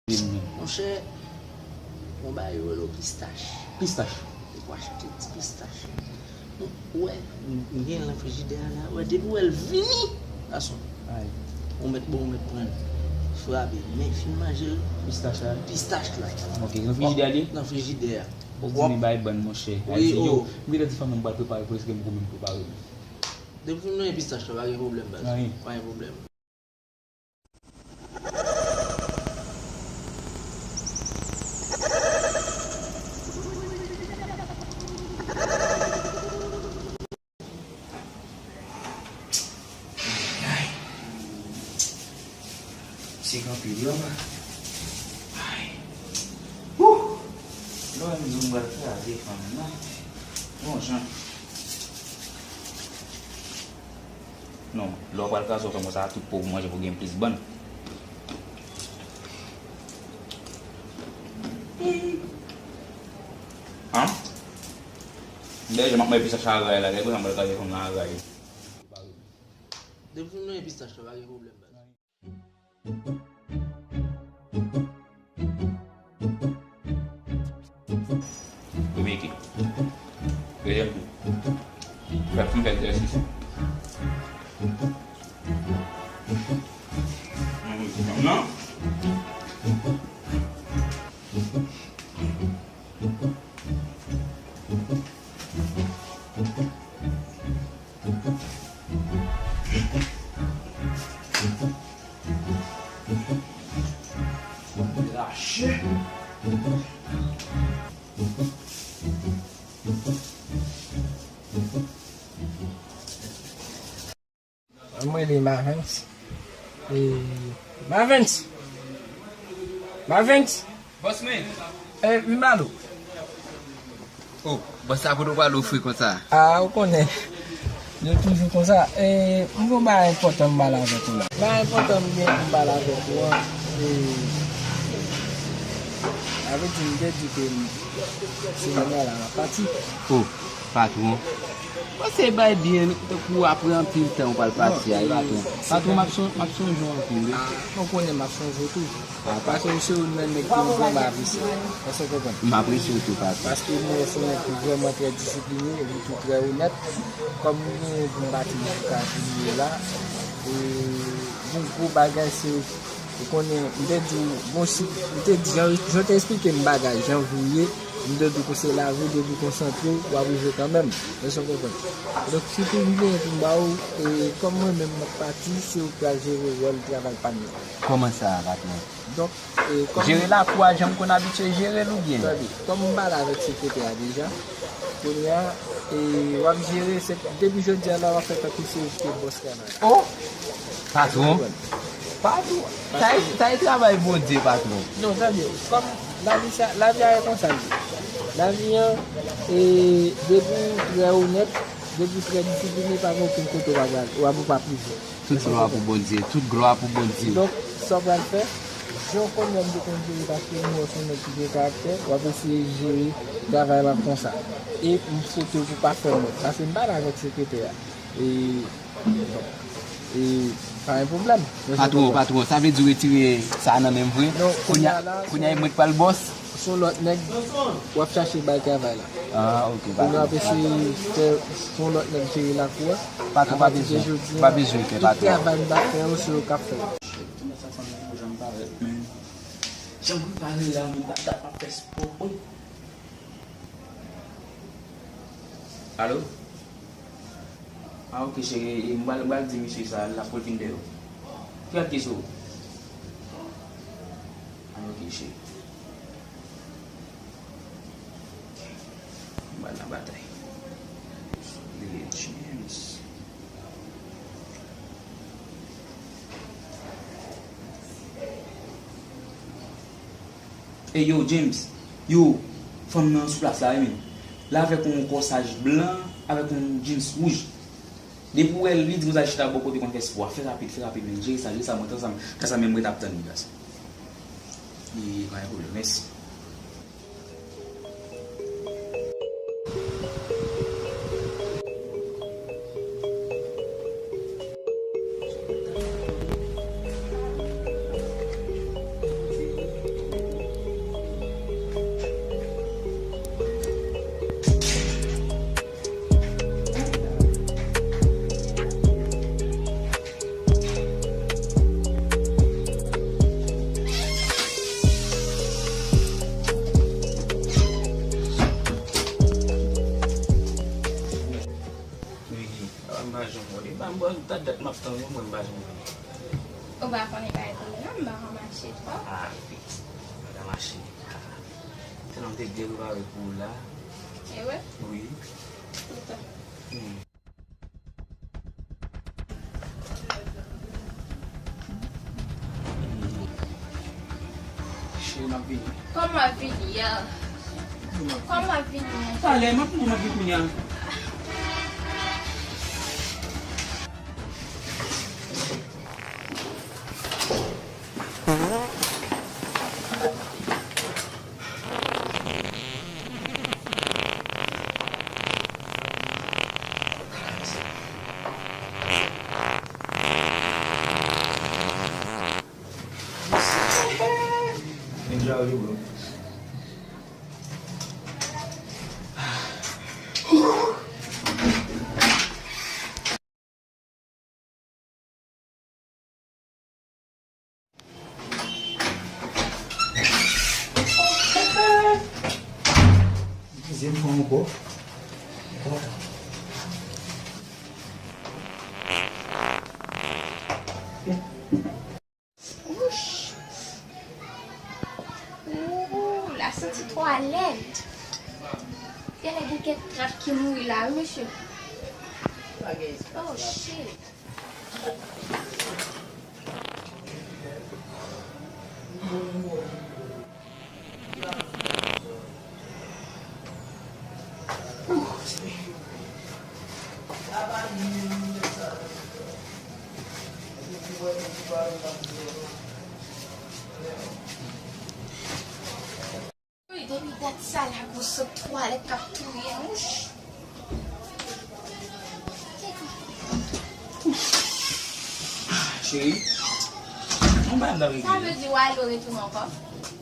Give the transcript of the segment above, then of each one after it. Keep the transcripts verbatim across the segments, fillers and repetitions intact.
Monchè, yon bagay yo rele pistach. Pistach. Ou achte ti pistach. Ou wè, m gen l nan frijidè a la. Ou wè, depi w wè l vini, gason. Ay. Ou mèt bon, ou mèt pran l. Frape. Men fin manje l. Pistach la. Pistach la. Ok, nan frijidè a li? Nan frijidè a. Ou di li bay bann, monchè. Wi, di yo, oh. M gentan di fanmi m pral prepare pou eske m goumen m prepare. Depi nou gen pistach la, pa gen pwoblèm, baz. Anyen. Pa gen pwoblèm. Ay. Se kanpe lò. Ay. Wouh! Lò m di m pral kraze fanm nan. Bon jan. Non, lè w pral kraze w fè konsa, tout po w manje pou gen plis bann. An? Bèje, m ap manje pistach a ray la, gade konsa m pral kraze fanm nan a ray. Depi nou gen pistach la, pa gen pwoblèm, baz. Ou meke. Dezyèm tou. Fè pou m fè egzèsis. Non. Rache. Mwen rele Mavens. E, Mavens! Mavens! Bòs mwen! E, wi, Malo. Oh, bòs sa kote w pral ofri konsa? A, ou konnen. Yo toujou konsa. E, m gon bagay enpòtan m pale avèk ou la. Bagay enpòtan m gen pou m pale avèk ou an. E, sa vle di m te di ke m, semèn nan la, m ap pati. Oh, patwon. Panse bay byen, tankou apre anpil tan ou pral pati a, wi, patwon. Patwon, m ap son-, m ap sonje w anpil, wi. A, ou konnen m ap sonje w tou. Paske ou se youn nan nèg ki m vrèman apresye. Èske w konprann? M apresye w tou, patwon. Paske m wè w se yon nèg ki vrèman trè disipline, epi tou trè onèt. Kòm m genyen pou m pati jiska kounye a la, e, yon gwo bagay se, ou konnen, m te di w, bon, si, m te di, jan, jan w te eksplike m bagay, jan vi w ye, m te di w ke se lavi, depi w konsantre w, w ap rive kanmenm. Èske w konprann? Donk, si pou m genyen pou m ba w, e, kòm mwen menm m ap pati, se ou k pral jere wòl travay pa m nan. Kòman sa, patwon? Donk, e, kòm jere lakou a jan m konn abitye jere l oubyen? Tande, kòm m pale avèk sekretè a deja, kounye a, e, w ap jere, se, depi jodi a la, w ap fè tankou se ou ki te bòs travay. Oh! Patwon! Patwon! Sa e, sa e travay Bondye, patwon! Non, tande, kòm lavi sa, lavi a e konsa l ye. Lavi an, e, depi w trè onèt, depi w trè disipline, pa gen okenn kote w ap, w ap, w ap rive. Tout glwa pou Bondye, tout glwa pou Bondye. Donk, sa w pral fè, jan w konnen m te konn jere, paske m wè w se yon nèg ki gen karaktè, w ap eseye jere travay la konsa. E m swete w pou w pa fè m wont, paske m pale avèk sekretè a. E, bon, e, pa gen pwoblèm. Patwon, patwon, sa vle di w retire sa nan men m vre? Non, kounye a la, kounye a e mwen k pral bòs? Se yon lòt nèg w ap chache bay travay la. Ah, ok, patwon. Kounye a w ap eseye fè, se yon lòt nèg jere lakou a. Patwon, pa bezwen, pa bezwen pè, patwon. Tout travay m t ap fè yo, se yo k ap fè yo. Shit, kòman sa fanm nan jan m parèt, men. Jan m prepare la, men, dat, dat m ap fè spò, wi. Alo? Ah, ok, cheri, e m pral, m pral di misye sa, l ap pou l vin dèyè w. Ki rad ki sou ou? Ah, ok, cheri. M pral nan batay. Lil James. Ey, yo, James. Yo, fanm nan sou plas la, wi, men. L avèk yon kòsaj blan, avèk yon jeans wouj. Depi w wè l, li di konsa chita bò kote konn fè spò a. Fè rapid, fè rapid, men. Jere sa, jere sa, mwen, tan sa, tan sa menm, mwen t ap tann li, gason. Li pa gen pwoblèm, mèsi. Dat m ap tann ou, mwen m pa janm vini. Ou pa konnen bagay tann non, m pa ka mache twòp. Ah, wi. Pa ka mache. Ah. Tèlman m te byen prepare pou ou la. E vre? Wi. Poutan. Hmm. Cheri, m ap vini. Kòman w ap vini a? Kòman w ap vini a? Talè, m ap, m ap vini kounye a. Dezyèm fwa ankò. Wouch! Ooh, la santi twalèt. Genlè gen kèk trak ki mouri la, wi, mesye. Oh, shit. Wi, depi dat sa la, gwo sant twalèt k ap touye m, wouch. Cheri, yon bagay m ta regle. Sa vle di w ale w retounen ankò?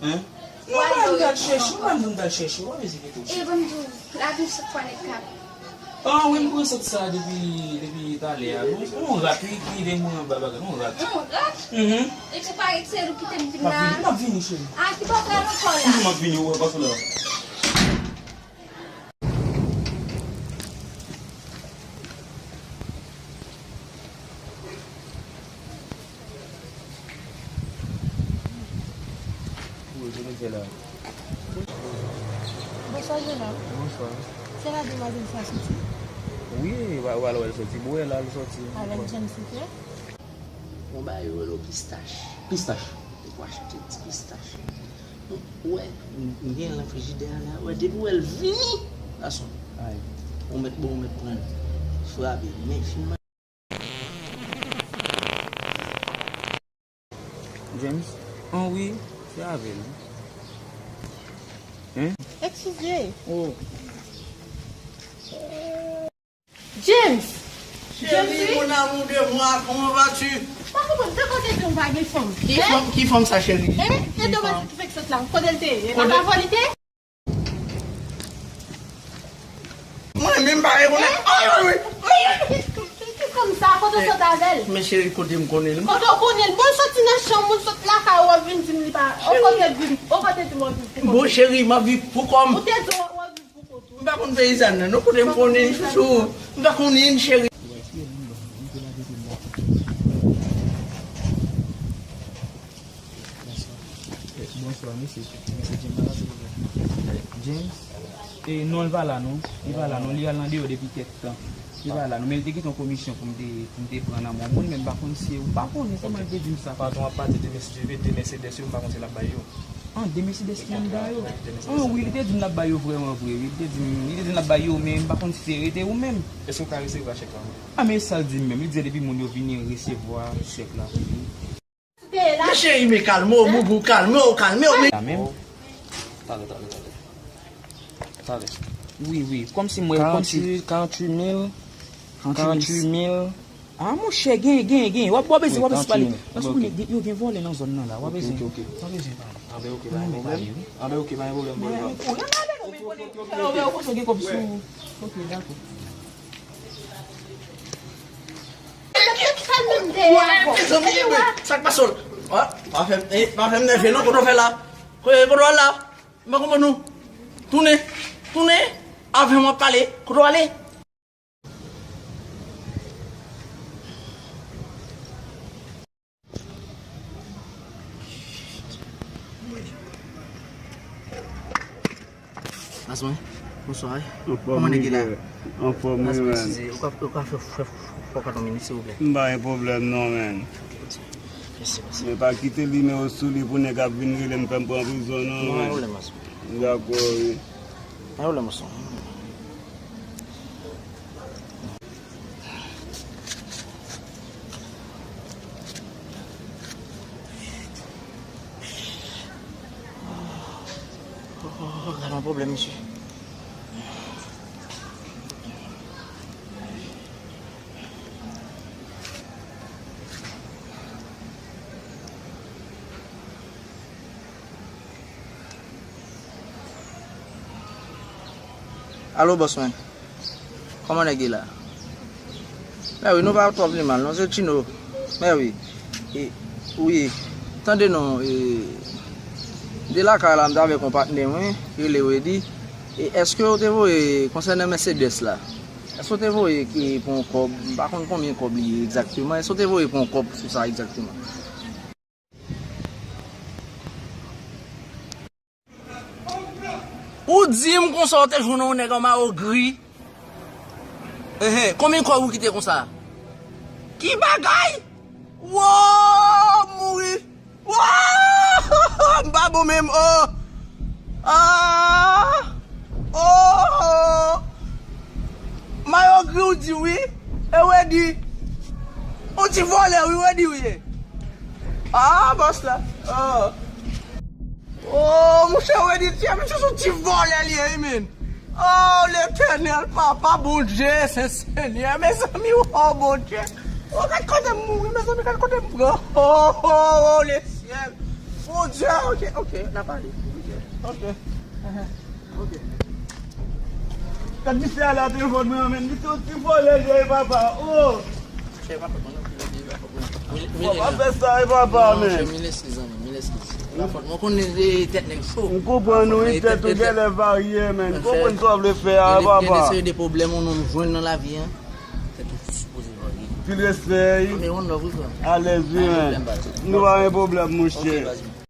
Hein? Non, w ale w retounen ankò? Yon bagay m t al chèche, yon bagay m t al chèche, w ap ezite tou. E ban m di w, lavi m sant twalèt k ap Ah, wi, m pran sant sa depi, depi talè a. Yon, yon rat, wi, ki rive mouri anba bagay, yon rat. Yon rat? Mhm. Epi w pa ret serye, w kite m vin la. M ap vini, m ap vini, cheri. Ah, ki pa pral ankò la? Toujou m ap vini, ou wè, pase la. Wi, se mesye la. Bonswa, jenòm. Bonswa. Se la demwazèl sa soti? Wi, w a, w a wè l soti. Bò la l soti. Avèk James, ok? Yon bagay yo rele pistach. Pistach. Ou pou achte ti pistach. Ou wè, m gen l nan frijidè a la. Ou wè, depi w wè l vini, gason. Ay. Ou mèt, bon, ou mèt pran l. Frape. Men fin James? An wi, se avè l. Hein? Eskize. Oh. James! James, cheri, wi. Mon amour de moi, comment vas-tu? Pa konprann, se kote di w pa gen fanm. Ki fanm, ki fanm sa, cheri? Eh, e domèj ki fèk sot la, kote l te ye? E pa pa vòl li te ye? Mwen menm pa rekonèt. Ay, ay, ay. Ki fanm sa, kote w sot avè l? Men cheri, kote m konnen l? Kote w konnen l? Bon, l soti nan chanm ou, l sot lakay ou, w ap vin di m li pa. Ou kote di m, ou kote di m w ap viv pou kont ou? Bon, cheri, m ap viv pou kò m. Ou te di w ap viv pou kont ou. M pa konn peyizàn nan, non, kote m konnen l, chouchou. M pa konnen l, cheri. Bonswa, mesye. Mesye James pa la, silvouplè. James? E, non, li pa la, non. Li pa la, non. Li al nan deyò depi kèk tan. Li pa la, non. Men li te kite yon komisyon pou m te, pou m te pran nan men yon moun, men m pa konn si, ou pa konnen, sèlman li te di m sa. Patwon ap pati de Mercedes, de Mercedes yo, m pa konn si l ap bay yo. An, de Mercedes ki anndan yo? An, wi, li te di m l ap bay yo vrèman vre, wi. Li te di m, li te di m l ap bay yo, men m pa konn si se rete ou menm. Èske w ka resevwa chèk la? A, men sa l di m menm. Li di depi moun yo vini resevwa chèk la pou li. Men cheri, men kalme w, boubou, kalme w, kalme w, men. La menm? Talè, talè, talè. Talè. Wi, wi. Kòmsi mwen, kòmsi karanntuit, karanntuit mil. Karanntuit mil. Ah, monchè, gen, gen, gen. W ap, w ap bezwen, w ap bezwen pale. Paske ou konnen, gen, yo gen vòlè nan zòn nan la. W ap bezwen, w ap bezwen pale. Anben, ok, pa gen pwoblèm. Anben, ok, pa gen pwoblèm, bro. Ok, dakò. Sa k pase w? Pa fè m, eh, pa fè m nève non, kote w fè la? Kote, kote w al la? M pa konprann ou. Tounen, tounen, avè m w ap pale, kote w ale? Baz mwen, bonswa. Anfòm, kòman nèg la? Anfòm, wi, man. Ou ka, ou ka fè, fè, fè, fè yon minit, silvouplè? M pa gen pwoblèm, non, man. Mèsi, mèsi. Men pa kite nimewo sou li pou nèg ap vin rele m, fè m pran prizon, non, man. Non, pa gen pwoblèm, baz mwen. Dakò, wi. Pa gen pwoblèm, baz mwen. Oh, gade yon pwoblèm, mesye. Alo, bòs mwen. Kòman nèg ye la? Mè wi, nou pa twò pi mal, non, se Chino. Mè wi. E, wi. Tande non, e, de lakay la, m t avèk yon patnè mwen, rele Redi. E èske w te voye, konsènan Mercedes la, èske w te voye ki pou yon kòb, m pa konn konbyen kòb li ye egzakteman, èske w te voye pou yon kòb sou sa egzakteman? Ou di m konsa w te jwenn yon nèg an mayo gri. Enhen, konbyen kòb ou kite konsa? Ki bagay? Wo, m mouri. Wo, m pa bon menm, oh. Ah, oh. Mayo gri ou di wi. E Redi. Yon ti vòlè wi, Redi ou ye. Ah, bòs la. Oh. Oh, monchè, Redi, ti, mesye, se yon ti vòlè li ye, wi, men. Oh, Letènèl, Papa, Bondye, Sen Senyè, mezanmi, oh, Bondye. Oh, gad kote m mouri, mezanmi, gad kote m pran. Oh, oh, oh, le syèl. Bondye, ok, ok, n a pale. Ok, ok. Ok. Gad misye ale a telefòn mwen an, men. Misye yon ti vòlè li ye, papa. Oh! Chè, pa fòt mwen non, pi lòt li, pa fòt mwen. Mil, mil Papa, egzanp. Fè sa, e papa, non, men. Chè, mil eskiz, zanmi, mil eskiz. Pa fòt mwen, ou konnen, e, tèt nèg cho. M konprann ou, wi, tèt ou genlè varye, men. M konprann sa w vle fè a, papa. Gen de seri de pwoblèm yon nonm jwenn nan lavi, en. Tèt ou sipoze varye. Pil respè, wi. Anmè, one love, wi, frè. Alèz, wi, men. Pa gen pwoblèm, baz. Nou pa gen pwoblèm, monchè. Ok, baz.